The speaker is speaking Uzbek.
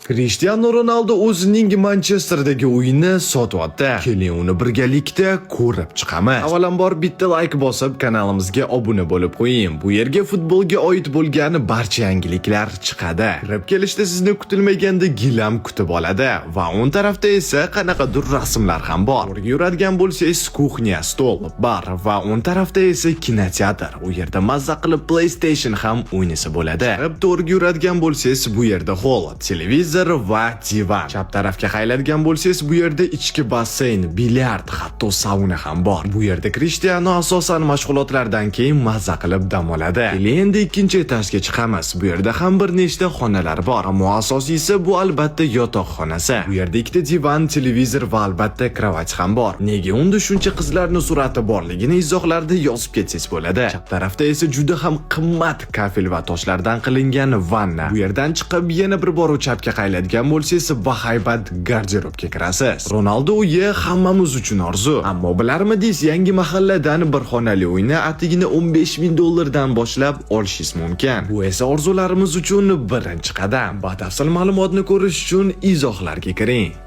Krishtianu Ronaldu o'zining Manchesterdagi uyini sotyapti. Keling, uni birgalikda ko'rib chiqamiz. Avvalambor bitta like bosib, kanalimizga obuna bo'lib qo'ying. Bu yerga futbolga oid bo'lgan barcha yangiliklar chiqadi. Kirib kelishda sizni kutilmaganda gilam kutib oladi va o'ng tarafda esa qanaqadir rasmlar ham bor. To'g'riga yuradigan bo'lsangiz, кухня, stol, bar va o'ng tarafda esa kinoteatr. U yerda mazza qilib PlayStation ham o'ynasa bo'ladi. Chiqib to'g'riga yuradigan bo'lsangiz, bu yerda hol, televizor va divan. Chap tarafga qayiladigan bo'lsangiz, bu yerda ichki basseyn, bilyard, hatto sauna ham bor. Bu yerda Krishtianu asosan mashg'ulotlardan keyin mazza qilib dam oladi. Keling, endi ikkinchi etajga chiqamiz. Bu yerda ham bir nechta xonalar bor. Ammo asosiysi bu albatta yotoq xonasi. Bu yerda ikkita divan, televizor va albatta кровать ham bor. Nega unda shuncha qizlarning surati borligini izohlarda yozib ketsangiz bo'ladi. Chap tarafda esa juda ham qimmat kafel va toshlardan qilingan vanna. Bu yerdan chiqib yana bir bor chapga qayiladigan bo'lsangiz, bahaybat garderobga kirasiz. Ronaldu uyi hammamiz uchun orzu. Ammo bilarmidingiz, yangi mahalladan bir xonali uyni atigina 15 ming dollardan boshlab olishingiz mumkin. Bu esa orzularimiz uchun birinchi qadam. Batafsil ma'lumotni ko'rish uchun izohlarga kiring.